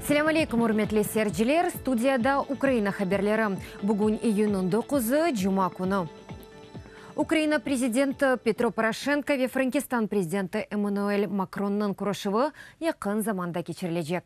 Selâm aleyküm, ürmetli seyirciler! Studiyada Ukraina haberleri. Bugün iyünniñ doquzı, cuma künü. Ukraina prezidenti Petro Poroşenko ve Frenkistan prezidenti Emmanuel Makronnıñ körüşüvi yaqın zamanda keçirilecek.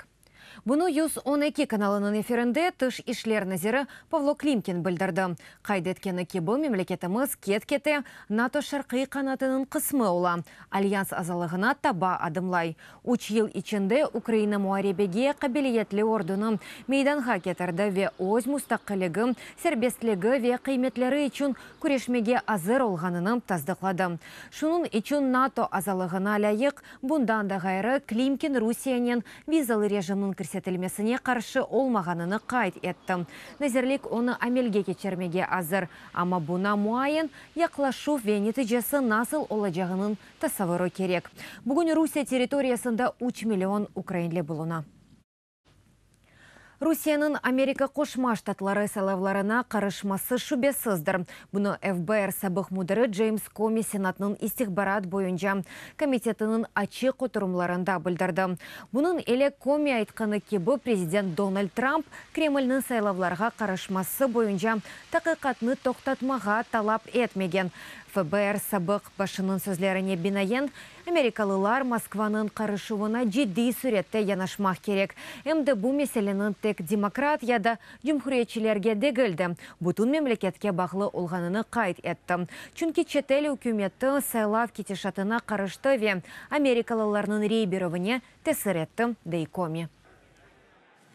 Bunı 112 kanalınıñ efirinde Tış işler naziri Pavlo Klimkin bildirdi. Qayd etkeni kibi, memleketimiz ket-kete NATO şarqiy qanatınıñ qısmı ola, Alyans azalığına taba adımlay. Üç yıl içinde Ukraina muarebege qabiliyetli ordunı meydanğa ketirdi ve öz mustaqilligi, serbestligi ve qıymetleri içün küreşmege azır olğanını tasdıqladı. Şunıñ içün NATO azalığına lâyıq. Bundan da ğayrı, Klimkin Rusiyenen vizalı rejimniñ kirsetilmesine qarşı olmağanını qayd etti. Nazirlik onı amelge keçirmege azır, amma buña muayen yaqlaşuv ve neticesi nasıl olacağınıñ tasavurı kerek. Bugün Rusiye territoriyasında üç million ukrainli buluna. Rusiyeniñ Amerika Qoşma Ştatları saylavlarına qarışması şübesizdir. Bunı FBR sabıq müdiri Ceyms Komi Senatnıñ istihbarat boyunca komitetiniñ açıq oturımlarında bildirdi. Bunıñ ile Komi aytqanı kibi, prezident Donald Tramp Kremlniñ saylavlarğa qarışması boyunca taqiqatnı toqtatmağa talap etmegen. FBR sabıq başınıñ sözlerine binaen, Amerikalılar Moskvanıñ qarışuvına ciddiy sürette yanaşmaq kerek, em de bu meseleniñ tek demokrat ya da cumhuriyetçilerge degil de, bütün memleketke bağlı olğanını qayd etti, çünki çetel ükümeti saylav ketişatına qarıştı ve amerikalılarnıñ rey berüvine tesir etti, dey Komi.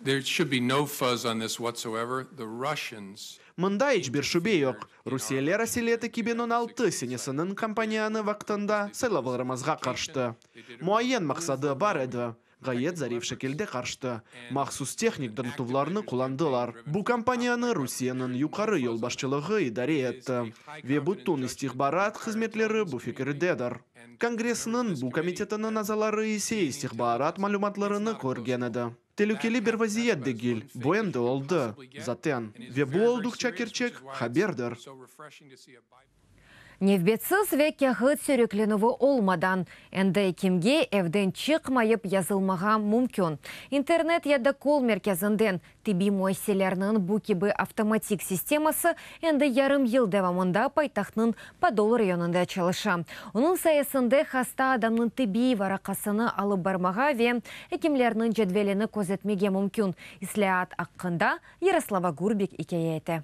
There should be no fuzz on this whatsoever. The Russians. Mında iç bir şübe yoq, rusiyeliler aselet 2016 senesiniñ kampaniyanı vaqtında saylavlarımızğa qarıştı. Muayyen maqsadı bar edi, ğayet zarif şekilde qarıştı, mahsus tehnik donatuvlarnı qullandılar. Bu kampaniyanı Rusiyeniñ yuqarı yolbaşçılığı idare etti, ve bütün istihbarat hızmetleri bu fikirdedir. Kongressniñ bu komitetiniñ azaları ise istihbarat malümatlarını körgen edi. Telükeli bir vaziyet degil, bu endi oldı, zaten, ve bu olduqça kerçek haberdir. Nevbetsiz ve kâğıt sürüklenüvi olmadan, endi ekimge evden çıqmayıp yazılmağa mümkün. İnternet ya da kol-merkezinden Tibbiy müessiselerniñ bu kibi avtomatik sisteması endi yarım yıl devamında paytahtnıñ Podol rayonında çalışa. Onıñ sayesinde hasta adamnıñ tibbiy varaqasını alıp barmağa ve ekimlerniñ cedvelini közetmege mümkün. İslâat aqqında Yaroslava Gurbik ikâye ete.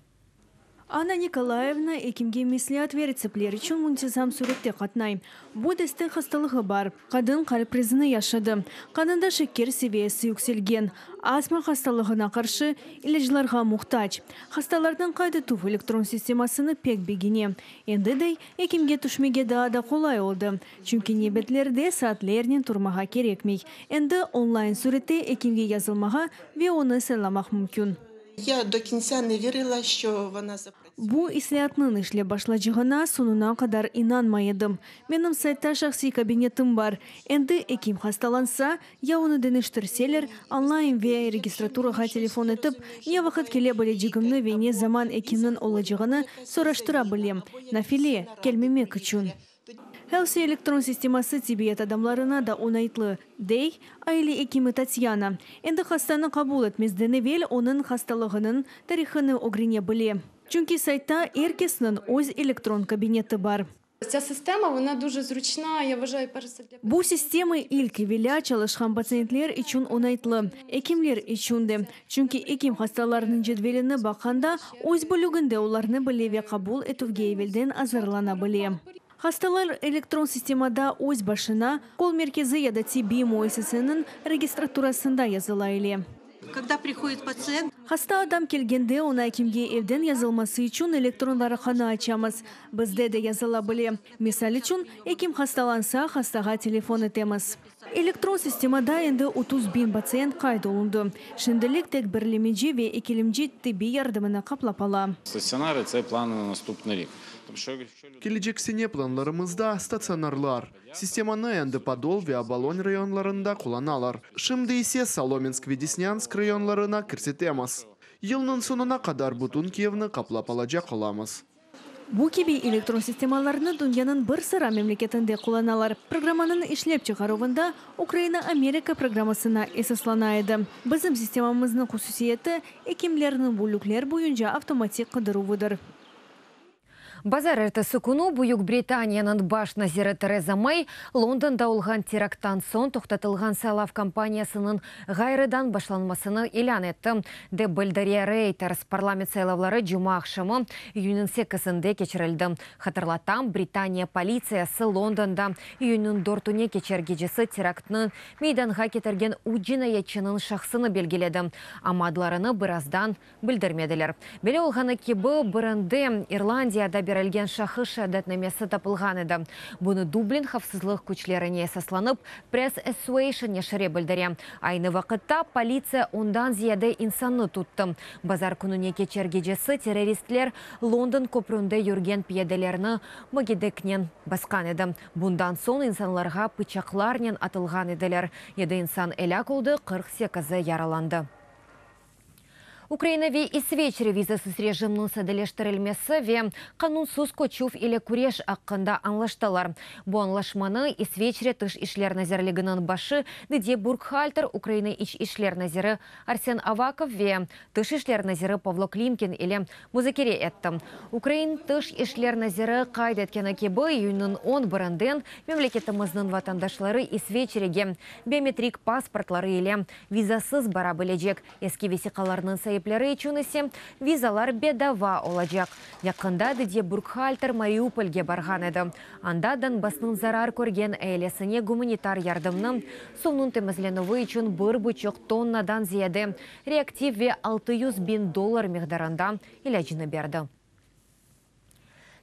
Anna Nikolayevna ekimge mesleat ve retseptler içün muntazam sürette qatnay. Bu destek hastalığı bar. Qadın qalp krizini yaşadı. Qanında şeker seviyesi yükselgen. Astma hastalığına qarşı ilâclarğa muhtac. Hastalarnıñ qayd etüv elektron sistemasını pek begene. Endi, dey, ekimge tüşmege daa da qolay oldı, çünki nebetlerde saatlernen turmağa kerekmey. Endi onlayn sürette ekimge yazılmağa ve onı saylamaq mümkün. Ya do kintsa ne virila, şço vona zapratsüye. Bu islâatnıñ işlep başlacağına soñuna qadar inanmay edim. Menim saytta şahsiy kabinetim bar. Endi ekim hastalansa, ya onı deñiştirseler, añlayım ve registraturağa telefon etip, ne vaqıt kele bilecegimni ve ne zaman ekimniñ olacağını soraştıra bilem, nafile kelmemek içün. Helsi elektron sisteması tibbiyet adamlarına da oñaytlı, dey aile ekimi Tatyana. Endi hastanı qabul etmezden evel onıñ hastalığınıñ tarihını ögrene bile. Çünki saytta er kesniñ öz elektron kabineti bar. Tsâ sistema, vona duje zruçna, ya vvajayu, perş za vse, dlâ Bu sistema ilk evelâ çalışqan patsientler içün oñaytlı, ekimler içün de. Çünki ekim hastalarnıñ cedvelini baqqanda, öz bölüginde olarnı bile ve qabul etüvge evelden azırlana bile. Hastalar elektron sistemada öz başına, kol-merkezi ya da tibbiy müessiseniñ registraturasında yazıla ile. Kogda prihodit patsient. Hasta adam kelgende, oña ekimge evden yazılması içün elektron varaqanı açamız. Bizde de yazıla bile. Misal içün, ekim hastalansa, hastağa telefon etemiz. Elektron sistemada endi 30 biñ patsient qayd olundı. Şimdilik tek birlemeci ve ekilemci tibbiy yardımını qaplap ala. Statsionarı, це плани на наступний рік. Тобто, якщо Kelecek sene planlarımızda statsionarlar. Sistemanı endi Podol ve Obolon rayonlarında qullanalar. Şimdi ise Solomensk ve Desnyansk rayonlarına kirsetemiz. Yılnıñ soñuna qadar bütün Kiyevni qaplap alacaq olamız. Bu kibi elektron sistemalarnı dünyanıñ bir sıra memleketinde qullanalar. Programmanıñ işlep çıqaruvında Ukraina-Amerika programmasına esaslana edi. Bizim sistemamıznıñ hususiyeti, ekimlerniñ bölükler boyunca avtomatik qıdıruvıdır. Bazarertesi künü Büyük Britaniyanıñ baş naziri Tereza Mey Londonda olğan terakttan soñ toqtatılğan saylav kampaniyasınıñ ğayrıdan başlanmasını ilân etti, dep bildire Reuters. Parlament saylavları cumaaqşamı, iyünniñ sekizinde keçirildi. Hatırlatam, Britaniya politsiyası Londonda iyünniñ dörtüne keçer gecesi teraktnı meydanğa ketirgen üç cinayetçiniñ şahsını belgiledi, amma adlarını birazdan Bildirmediler. Belli olğanı kibi, birinde İrlandiyada berilgen şahıs şeadetnamesi tapılğan edi. Bunı Dublin havfsızlıq küçlerine esaslanıp, Press Association neşiri bildire. Aynı vaqıtta, politsiya ondan ziyade insannı tuttı. Bazar kününe keçer gecesi terroristler London köpründe yürgen piyadelerni mögedeknen basqan edi. Bundan soñ insanlarğa pıçaqlarnen atılğan ediler. Yedi insan elâk oldı, 48-i yaralandı. Ukraina ve İsveçre vizasız rejimniñ sadeleştirilmesi ve qanunsız köçüv ile küreş aqqında añlaştılar. Bu añlaşmanı İsveçre Tış işler nazirliginiñ başı Didye Burkhalter, Ukraina İç işler naziri Arsen Avakov ve Tış işler naziri Pavlo Klimkin ile muzakere etti. Ukrain Tış işler naziri qayd etkeni kibi, iyünniñ on birinden memleketimizniñ vatandaşları İsveçrege biometrik pasportları ile vizasız bara bilecek, eski vesiqalarnıñ saipleri içün ise vizalar bedava olacaq. Yaqında Didye Burkhalter Mariupolge barğan edi. Anda Donbassnıñ zarar körgen ealesine gumanitar yardımnı, suvnıñ temizlenüvi içün bir buçuq tonnadan ziyade reaktiv ve 600 biñ dollar miqdarında ilâcnı berdi.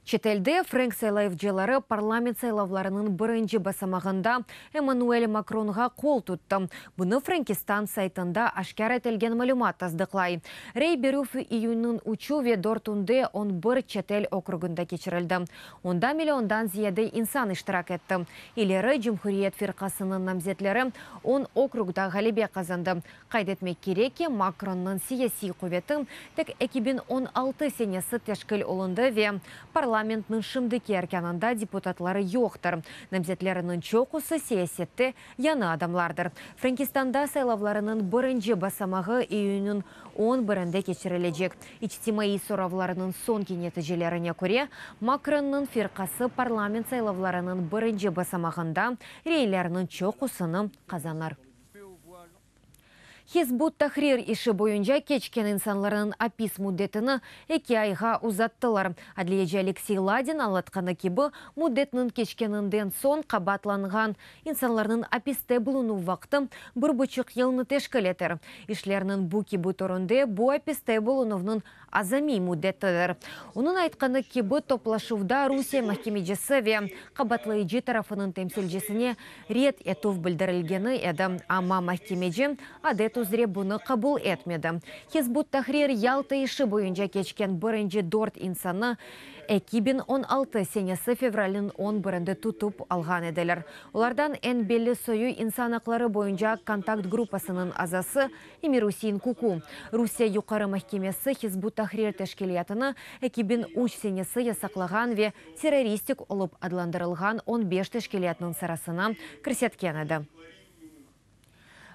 Çetelde frenk saylayıcıları parlament saylavlarınıñ birinci basamağında Emmanuel Makronğa qol tuttı. Bunı Frenkistan saytında aşkâr etilgen malümat tasdıqlay. Rey berüv iyünniñ üçü ve dörtünde on bir çetel okrugında keçirildi. Onda milliondan ziyade insan iştirak etti. İleri Cumhuriyet firqasınıñ namzetleri on okrugda ğalebe qazandı. Qayd etmek kerek ki, Makronnıñ siyasiy quveti tek 2016 senesi teşkil olundı ve parlamentniñ şimdiki erkânında deputatları yoqtır. Namzetleriniñ çoqusı siyasette yañı adamlardır. Frenkistanda saylavlarınıñ birinci basamağı iyünniñ on birinde keçirilecek. İçtimaiy soravlarnıñ soñki neticelerine köre, Makronnıñ firqası parlament saylavlarınıñ birinci basamağında reylerniñ çoqusını qazanır. Hizb ut-Tahrir işi boyunca keçken insanlarnıñ apis müddetini eki ayğa uzattılar. Adliyeci Aleksey Ladin añlatqanı kibi, müddetniñ keçkeninden soñ qabaatlanğan insanlarnıñ apiste bulunuv vaqtı bir buçuq yılnı teşkil eter. İşlerniñ bu kibi türünde bu apiste bulunuvnıñ azamiy müddetidir. Onıñ aytqanı kibi, toplaşuvda Rusiye mahkemecisi ve qabaatlayıcı tarafınıñ temsilcisine red etüv bildirilgeni edi, amma mahkemeci adet üzre bunı qabul etmedi. Hizb ut-Tahrir Yalta işi boyunca keçken birinci dört insannı 2016 senesi fevralniñ on birinde tutıp alğan ediler. Olardan eñ belli soyu İnsan aqları boyunca kontakt gruppasınıñ azası Emir-Usein Kuku. Rusiye Yuqarı mahkemesi Hizb ut-Tahrir teşkilâtını 2003 senesi yasaqlağan ve terroristik olıp adlandırılğan on beş teşkilâtnıñ sırasına kirsetken edi.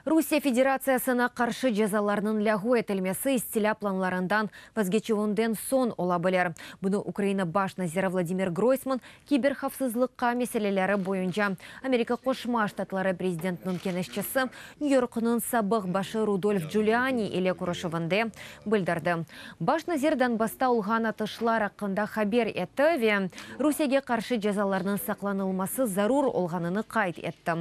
Rusiye Federatsiyasına qarşı cezalarnıñ lâğu etilmesi istilâ planlarından vazgeçüvinden soñ ola bilir. Bunı Ukraina baş naziri Vladimir Groysman kiberhavfsızlıqqa meseleleri boyunca Amerika Qoşma Ştatları prezidentiniñ keñeşçisi, Nyu-Yorknıñ sabıq başı Rudolf Cüliani ile körüşüvinde bildirdi. Baş nazir Donbassta olğan atışlar aqqında haber etti ve Rusiyege qarşı cezalarnıñ saqlanılması zarur olğanını qayd etti.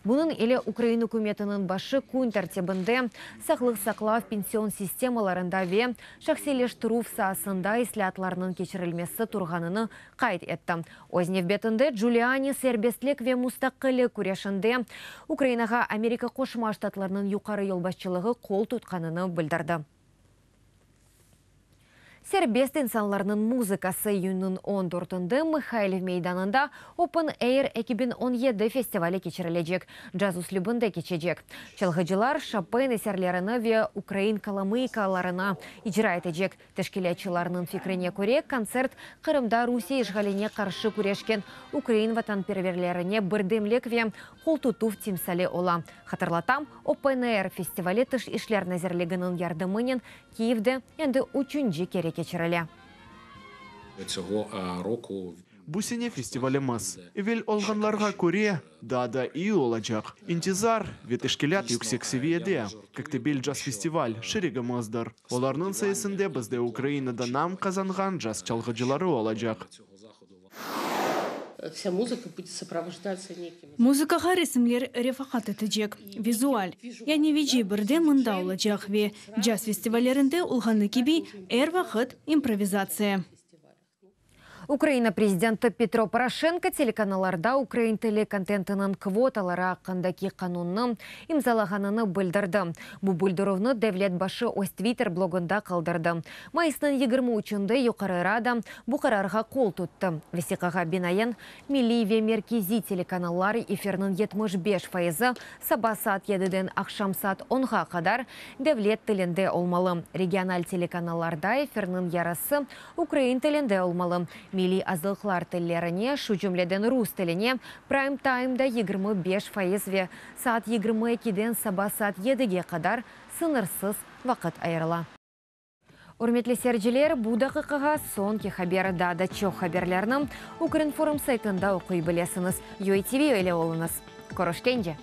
Bunıñ ile ukrain ükümetiniñ başı kün tertibinde sağlıq saqlav, pension sistemalarında ve şahsiyleştirüv saasında islâatlarnıñ keçirilmesi turğanını qayd etti. Öz nevbetinde Cüliani serbestlik ve mustaqillik küreşinde Ukrainağa Amerika Qoşma Ştatlarınıñ yuqarı yolbaşçılığı qol tutqanını bildirdi. Serbest insanlarnıñ muzıkası iyünniñ on dörtünde Mıhayliv meydanında Open Air 2017 festivali keçirilecek, caz üslübinde keçecek. Çalğıcılar Şopen eserlerini ve ukrain kolomıykalarını icra etecek. Teşkilâtçılarnıñ fikrine köre, kontsert Qırımda Rusiye işğaline qarşı küreşken ukrain vatanperverlerine birdemlik ve qoltutuv timsali ola. Hatırlatam, Open Air festivali Tış işler nazirliginiñ yardımınen Kiyevde endi üçünci kere keçirile. Bu sene festivalimiz, evel olğanlarğa köre, daa da iyi olacaq. İntizar ve teşkilât yüksek seviyede. Koktebel Jazz Festival, şerigimizdir. Olarnıñ sayesinde bizde Ukrainada nam qazanğan caz çalğıcıları olacaq. Muzıkağa resimler refaqat etecek, vizual, yani VJ bir de mında olacaq ve caz festivallerinde olğanı kibi er vaqıt improvizatsiya. Ukraina prezidenti Petro Poroşenko telekanallarda ukrain tili kontentiniñ kvotaları aqqındaki qanunnı imzalağanını bildirdi. Bu bildirüvni devlet başı öz Twitter blogunda qaldırdı. Mayısnıñ 23-ünde Yuqarı Rada bu qararğa qol tuttı. Vesiqağa binaen, milliy ve merkeziy telekanallar efirniñ 75 fayızı saba saat yediden aqşam saat onğa qadar devlet tilinde olmalı. Regional telekanallarda efirniñ yarısı ukrain tilinde olmalı. Milliy azlıqlar tillerine, şu cümleden rus tiline, prime-time'da 25% ve saat 22-den saba saat 7-ge qadar sıñırsız vaqıt ayırıla. Ürmetli seyirciler, bu daqiqağa soñki haber daa da çoq haberlerni Ukrinform saytında oquy bilesiñiz. UATV ile oluñız. Körüşkence.